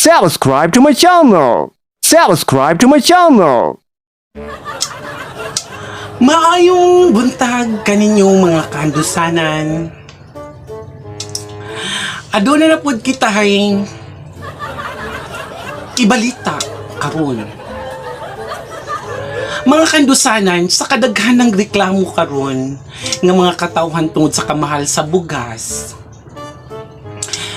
Subscribe to my channel. Subscribe to my channel. Maayong buntag kaninyong mga kandusanan. Aduna na pod kita hay ibalita karon. Mga kandusanan, sa kadaghan ng reklamo karon nga mga katawhan tungod sa kamahal sa bugas.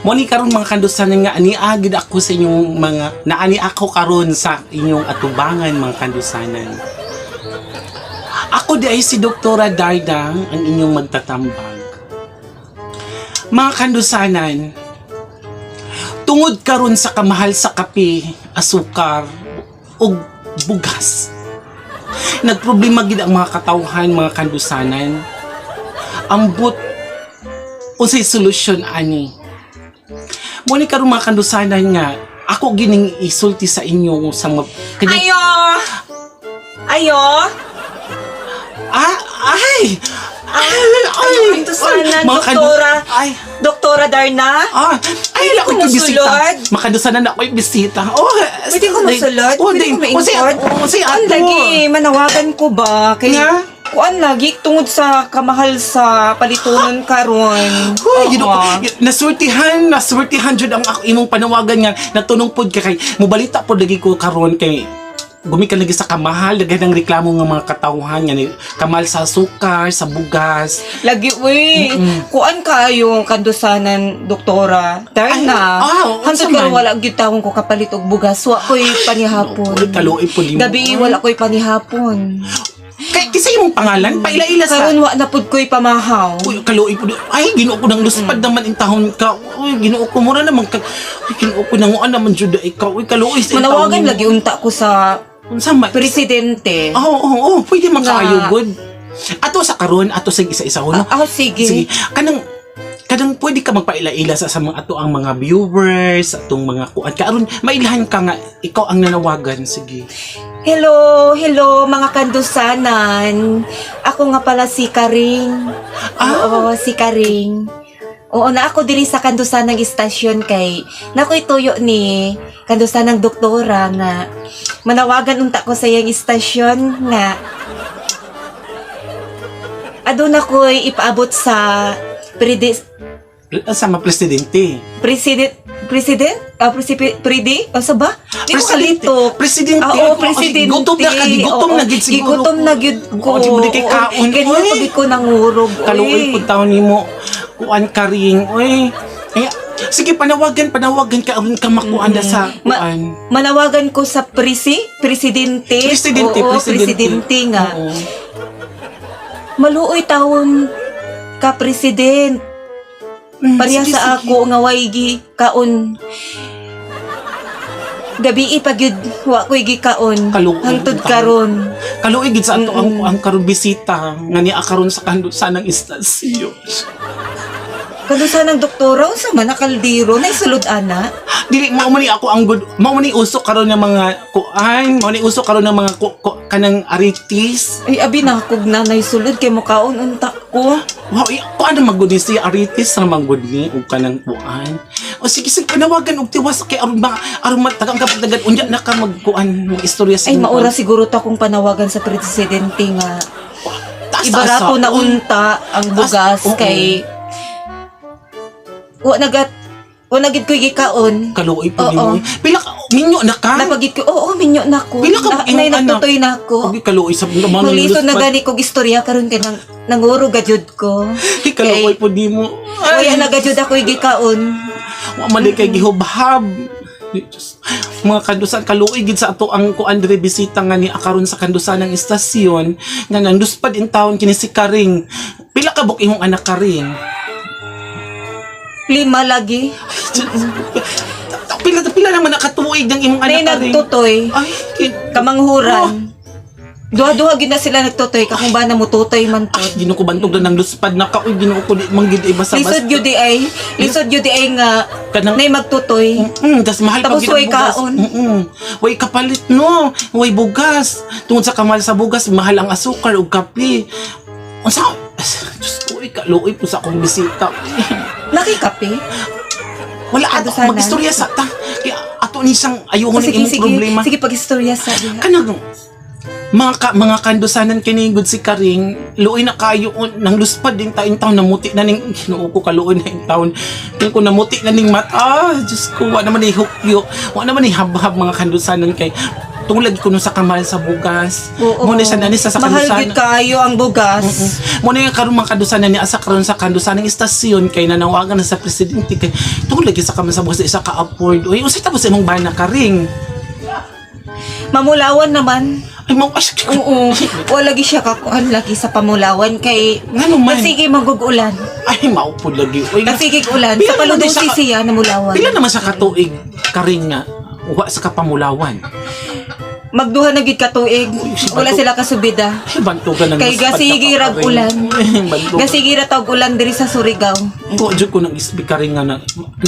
Mo ni karon, mga kandusanan, nga aniagid ako sa inyong mga naani ako karon sa inyong atubangan, mga kandusanan. Ako di ay si Doktora Darda, ang inyong magtatambag. Mga kandusanan, tungod karon sa kamahal sa kape, asukar, ug bugas, nagproblema gid ang mga katawhan, mga kandusanan. Ambot unsay solusyon ani. Mo ni karon, mga kandusanan, nga ako gining isulti sa inyo sa Ayo! Ayo! Ah, ay! Ay, ay, kandusanan, mga doktora. Ay, Doktora Darna? ah, ay, Pwede ako ko bisita. musulod? Makandusanan ako yung bisita. Oh, Pwede ko musulod? Oh, Pwede ko maingkod? Oh, si Kuan ato. lagi, manawagan ko ba? Kay, Nga? Kuan lagi, tungod sa kamahal sa palitunon karon. Huy, Oo. Ginoo ko. Nasurtihan, nasurtihan jud ang ako imong panawagan nga natunong pod ka kay mobalita pod lagi ko karon kay gumikan lagi sa kamahal, daghan ng reklamo nga mga katawhan nga ni kamahal sa asukar, sa bugas. Lagi, uy. Kuan kayo, kandusanan, Doktora Darna. Ay, ah, unsa Hantod karon man? wala gyud tawon ko kapalit og bugas. Wa ko'y panihapon. Uy, kaluoy pod nimo. Gabi, wala ko'y panihapon. Kay kinsa imong pangalan? Paila-ila sa Karon wa na pud ko'y pamahaw. Uy, kaluoy po. Ay, Ginoo ko nang luspad naman in tahon ka. Uy, Ginoo ko mura naman ka. Uy, Ginoo ko nanguan naman jud ikaw. Uy, kaluoy sa Manawagan lagi unta ko sa Unsa man? presidente. Oo, oo, oo. Pwede man Nga. kaayo good. Ato sa karon, ato sa isa-isa no. Ah, ah, sige. Sige. Kanang kanang pwede ka magpaila-ila sa mga ato ang mga viewers, atong mga kuan. Karon mailhan ka nga ikaw ang nanawagan, sige. Hello, hello mga kandusanan. Ako nga pala si Karing. Ah. Oo, si Karing. Oo, na ako diri sa kandusanang istasyon kay nakoy tuyo ni kandusanang doktora nga manawagan unta ko sa iyang istasyon nga aduna ko'y ipaabot sa Sa mga presidente. President president? Ah, predi? O sa ba? Di ko Presidente. kalito. Presidente. Ah, oo, presidente. Gutom na ka, di gutom Oo, na gid siguro. Gigutom na gyud ko. Oo, di mo di kay Oo, kaon. Ganyan Uy. pag ko nangurog. Uy. Kaluoy pud taon nimo. Kuan ka ring. Uy. Ay, sige, panawagan, panawagan ka aron ka makuan na sa kuan. Manawagan ko sa presidente. Presidente, Oo, presidente. presidente nga. Oo. Maluoy tawon ka, president. Pareha Sige, sa sige. ako nga way gi kaon. Gabi pa gyud wa ko'y gikaon. Kaluoy, Hangtod taon. karon. Kaluoy gid sa ato ang karon bisita nga niya karon sa kandusan ng istasyon. Kadusa ng doktora, unsa man na kaldero, naisulod ana. Dili mao man ni ako ang good, mao man ni uso karon ng mga kuan, mao ni uso karon ng mga kanang aritis. Ay, abi nakog na naisulod kay mukaon unta ko. Wow, kuan na magud ni si aritis ra manggod ni ug kanang kuan. O sige, sige, panawagan og tiwas kay aron ba aron matagang kapag unya na ka magkuan mag istorya sa Ay, imong maura siguro ta kung panawagan sa presidente nga Taas, ibarato taas, na uy. unta ang bugas oo. kay wa nagat wa nagid ko gikaon. Kaluoy po Oo. nimo. Pila ka minyo na ka? Napagid ko, oo, minyo na ko. Pila ka Na, imong nay, anak? nagtutoy na ako. Uy, kaluoy sa mga Malisod na gani kog istorya karon kay nang nanguro gadyod ko. Ay, kaluoy po nimo. Ay, na gadyod ako gikaon. Wa man di kay gihubhab. Diyos. Mga kandusan, kaluoy gid sa ato ang kuan dire bisita nga ni akaron sa kandusan ng istasyon nga nanduspad in town kini si Karing. Pila ka buk imong anak, Karing? 5 lagi. Pila pila naman nakatuig ng imong Nay anak, Karing? nagtutoy. Ay, Kamanghuran. Duha-duha gid na sila nagtutoy kakung ba na mututoy man Ay, to. Ginoo ko, bantog na ng luspad na ka. Uy, Ginoo ko, di man gid iba sa Lisod gyud di ay, lisod gyud di ay nga Kanang nay magtutoy. Tas mahal Tapos pa gid ang way bugas. kaon. Way kapalit no. Way bugas. Tungod sa kamahal sa bugas, mahal ang asukar ug kape. Unsa? Diyos ko, kaluoy po sa akong bisita. Nakikape. Wala ato Kadusanan. magistorya sa ta. Kaya ato Ato ni siyang ayuhon Oh, ang sige, imong sige. problema. Sige, pag-istorya sa diha. Kanang mga kandusanan kini gud si Karing, luoy na kayo nang luspad din tayo taon, namuti na ning Ginoo ko, kaluoy na in taon kaya ko namuti na ning mata. Ah, Diyos ko, wa naman ni hukyo, wa naman ni habhab, mga kandusanan, kay tungod lagi kuno sa kamahal sa bugas. Oo. Mo na siya nani sa Mahal kandusanan. gyud kaayo ang bugas. Mo na yung karon mga kandusanan ni asa karon sa kandusanan istasyon kay nanawagan na sa presidente kay tungod lagi sa kamahal sa bugas, isa ka afford. Uy, unsay tapos imong bana, Karing? Mamulawan naman. Ay, mau ay. Oo. Wala lagi siya kakuan lagi sa pamulawan kay Ngano man? Sige magugulan. Ay, maupod lagi. Uy, Kasige ulan. Pila Sa naman paludusi sa- siya namulawan. Pila naman sa katuig, Karing, nga wa sa kapamulawan? Magduha na gyud ka tuig. Uy, si Wala Bato. sila kasubida. Ay, bantugan ng Kay luspad gasigi ka pa, rag Karing. ulan. Ay, bantugan. Gasigi ra tawag ulan diri sa Surigao. Ko jud ko nang isbi, Karing, nga na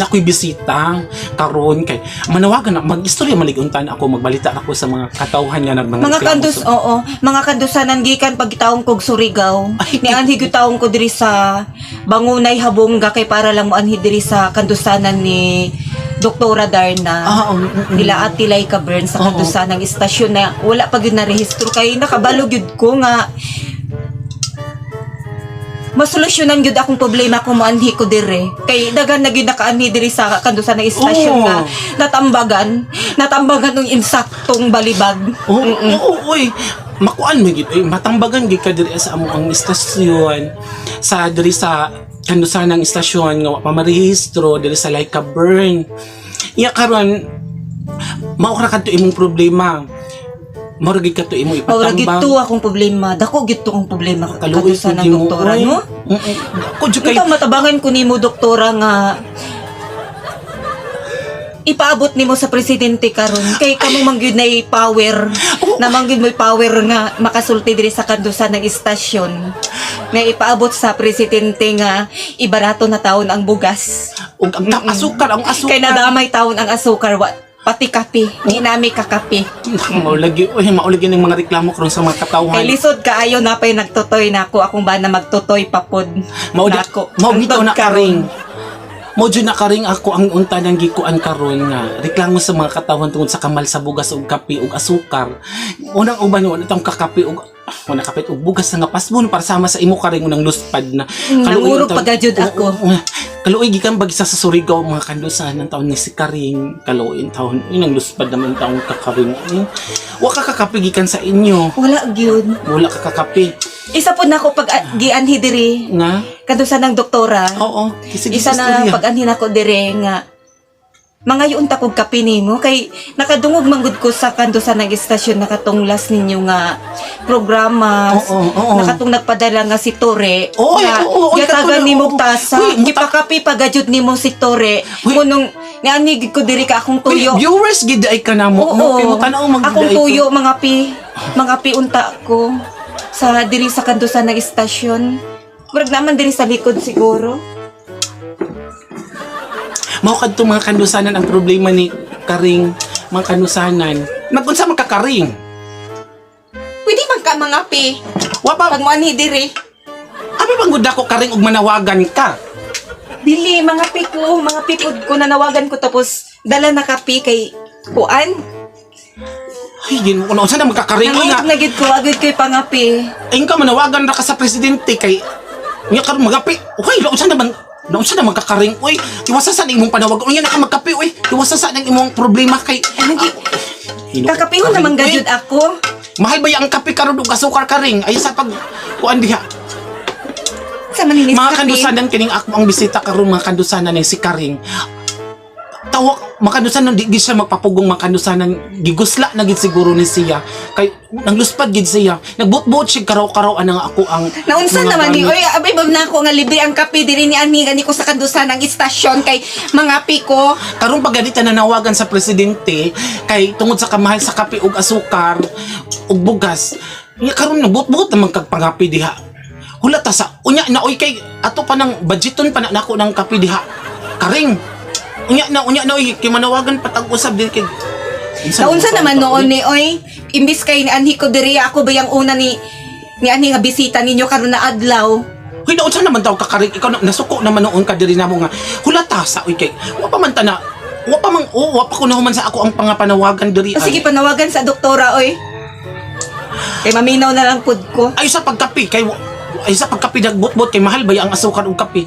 ako'y bisita karon kay manawagan na mag-istorya maliguntan ako, magbalita ako sa mga katawhan nga nagmang Mga kandus, oo, mga kandusanan gikan pagitaong kog Surigao. Ay, Nianhi gyud taong ko diri sa Bangunay Habongga kay para lang moanhi diri sa kandusanan ni Doktora Darna. Ah, Nila Ate Laika Burns sa kandusanang istasyon na wala pa gyud na rehistro kay nakabalo gyud ko nga masolusyonan gyud akong problema kung moanhi ko dire kay daghan na gyud nakaanhi diri sa kandusan ng istasyon nga natambagan natambagan ng insaktong balibag. Oo, oo, oy. Makuan man gid, oy, matambagan gid ka diri sa amo ang istasyon. Sa diri sa kandusan ng istasyon nga wa pa marehistro diri sa Laika Burn. Iya karon mao ra kadto imong problema. Mao ra gid kadto imong Mao ra gyud ipatambang. to akong problema, dako gyud to akong problema, Kaluoy kandusan pud ng nimo, doktora, oy. no? Ako jud kay Ikaw, matabangan ko nimo, doktora, nga ipaabot nimo sa presidente karon kay kamo man gyud nay power na man gyud mo'y power nga makasulti diri sa kandusan ng istasyon nga ipaabot sa presidente nga ibarato na taon ang bugas ug ang asukar, ang asukar. kay nadamay taon ang asukar, wa pati kape, di nami kakape. Mao lagi, oy, mao lagi ning mga reklamo karon sa mga katawhan. Kay lisod kaayo na pay nagtutoy nako akong bana magtutoy papod Mao di, nako. mao gitaw Hangtod na karon. karing. Mao jud na karing ako ang unta ng gikuan karon nga reklamo sa mga katawan tungod sa kamal sa bugas ug kape ug asukar. Unang uban wala tong kakape ug wala kape ug bugas nga pasbon para sama sa imo, karing, unang luspad na. Kaluoy Nangurog ang taon- pa gajud ako. Oo, oo. Kaluoy gikan bagisa sa Surigao, mga kandusan ng taon ni si Karing, kaluoy ang taon unang luspad naman taong kakaring. Wa ka kakape gikan sa inyo. Wala gyud. Wala ka kakape Isa po na ako pag gianhi diri nga. kandusan ng doktora. Oo, sige, Isa na istorya. pag anhi nako dire nga mangayoon ta kog kape nimo kay nakadungog manggod ko sa kandusan ng istasyon nakatunglas ninyo nga programa. Oo, oo. Nakatong nagpadala nga si Tore Oo, nga oo, oo, gatagan katulad, nimo oo. tasa. Uy, Gipakape pagajud nimo si Tore Uy. ngunong nianhi gid ko diri ka akong Uy, tuyo. viewers gid ay ka na mo. Oo. No, kay mo tan-aw mag Akong tuyo, mga pi unta ko sa diri sa kandusan ng istasyon. Murag naman diri sa likod siguro. Mao kadto mga kandusanan ang problema ni Karing, mga kandusanan. Nagunsa man ka, Karing? Pwede man ka mga pi. Wa pa Pag moanhi diri. abi bang gud ako, Karing, og manawagan ka? Dili, mga pi ko, mga pi pud ko nanawagan ko tapos dala na kape kay kuan. Ay, Ginoo ko na unsa na man ka, Karing? Oy nga, Nangurog na gid ko, agad ko'y pangapi. ayun ka manawagan ra ka sa presidente kay nya karon magapi. Uy, unsa naman Naunsa naman ka, Karing? Uy, iwasa sa imong panawag. Unya na ka magkape, uy. Iwasa sa nang imong problema kay Ano gi Ginoo ko, Kakapihon Karing, naman uy. gajud ako. Mahal ba yang kape karon ug asukar, Karing? Ay sa pag kuan diha. Sa maninis Mga kape. kandusanan kining ako ang bisita karon, mga kandusanan, ni si Karing. Tawag mga kandusanan, di gid siya magpapugong, mga kandusanan, gigusla na gid siguro ni siya kay nangluspad gid siya, nagbutbot siya karaw-karaw anang ako ang Naunsa mga naman ni, gamit. oy, abay bab na ako nga libre ang kape diri ni anhi gani ko sa kandusan ng istasyon kay mga pi ko. Karon pag ganita nanawagan sa presidente kay tungod sa kamahal sa kape ug asukar ug bugas. Nya karon nagbutbot naman kag pangapi diha. Hula ta sa unya na, oy, kay ato pa nang budgeton pa na nako ng kape diha. Karing. Unya na, oy, kay manawagan patag usab din kay Naunsa naman noon ni oy, imbis kay ni anhi ko diri ako ba yung una ni ni anhi nga bisita ninyo karon na adlaw. Hoy, naunsa naman daw ka, Karing, ikaw na, nasuko naman noon ka diri namo nga hulata sa, oy, kay wa pa man ta na Wa pa mang, oh, wa pa ko nahuman sa ako ang pangapanawagan diri. O sige, panawagan sa doktora, oy. Kay maminaw na lang pud ko. Ay sa pagkape kay ay sa pagkape nagbotbot kay mahal ba ang asukar ug kape.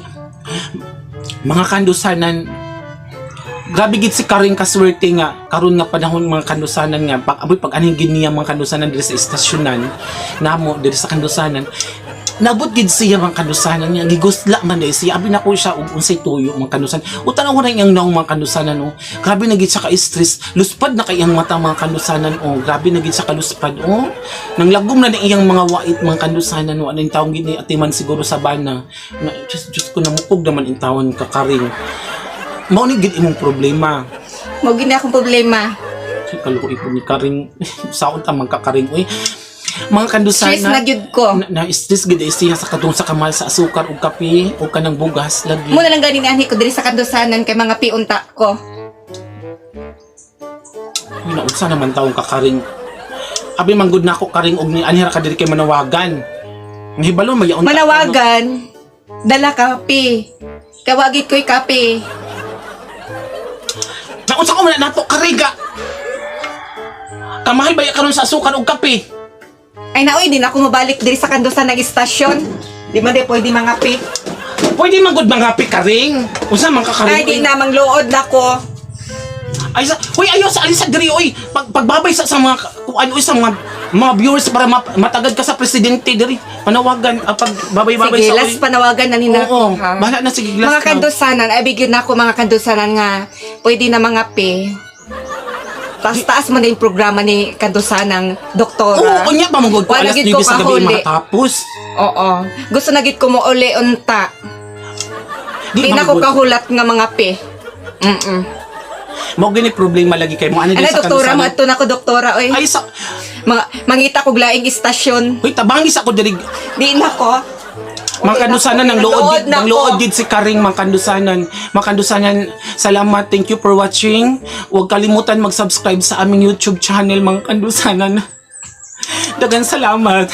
Mga kandusanan, grabe gid si Karing kaswerte nga karon nga panahon, mga kandusanan, nga pag aboy pag aning gid niya, mga kandusanan, diri sa estasyonan namo diri sa kandusanan. Nabot gid siya, mga kandusanan, niya gigusla man dai siya. Abi nako siya og unsay tuyo, mga kandusanan. Utan ako iyang naong, mga kandusanan, oh. Grabe na gid siya ka stress, luspad na kay iyang mata, mga kandusanan, oh. Grabe na gid siya kaluspad, oh. Nang lagom na ni iyang mga wait, mga kandusanan. Wa na yung taong gid ni atiman siguro sa bana na. Diyos, Diyos ko, namukog naman in tawon ka, Karing. Mao ni gid imong problema. Mao gid na akong problema. Kaluoy po ni Karing. Saon ta man ka, Karing, uy? Mga kandusanan, Stress na gyud ko. Na stress gid ay siya sa katong sa kamahal sa asukar ug kape ug kanang bugas lagi. Muna lang ganin anhi ko diri sa kandusanan kay mga piunta ko. Uy, naunsa naman taong kakaring. Abi manggod na ako, Karing, og ni anhi ra ka diri kay manawagan. Nahibalo may unta. Manawagan, dala kape. Kawagit ko'y kape. Naunsa ko man nato, Karing, ka? Kamahal ba ya karon sa asukar ug kape? Ay naoy, di na ako mabalik diri sa kandusan ng istasyon. Di man di pwede mga pi. Pwede man gud mga kape, Karing. Unsa man ka, Karing? Ay, di na, mangluod na ko. Ay sa, hoy, ayo sa alisa diri, oy. Pagbabay sa mga kuan, oy, sa mga viewers para matagad ka sa presidente diri. Panawagan, pagbabay-babay Sige, sa last oy. panawagan na nina. Oo, ha? bahala na, sige, last Mga na. kandusanan, ay bigyan na ako, mga kandusanan, nga pwede na mga pi. Taas taas mo na yung programa ni kandusanang doktora. Oo, unya pa mong ko Wala alas gid ko 9 sa gabi kahuli. matapos. Oo. Gusto na gid ko mo uli unta. Di na ko manggod. kahulat nga mga pi. Mm. Mao gini problema lagi kay mo ano Ano din sa doktora, kandusanan. maadto na ko doktora oy. Ay sa Mga mangita kog laing istasyon. Hoy, tabangi sa ko diri. Di na ko. Mga kandusanan, ng lood Nanglood na ng lood ko. gid si Karing, mga kandusanan. Mga kandusanan, salamat. Thank you for watching. Huwag kalimutan mag-subscribe sa aming YouTube channel, mga kandusanan. Dagan salamat.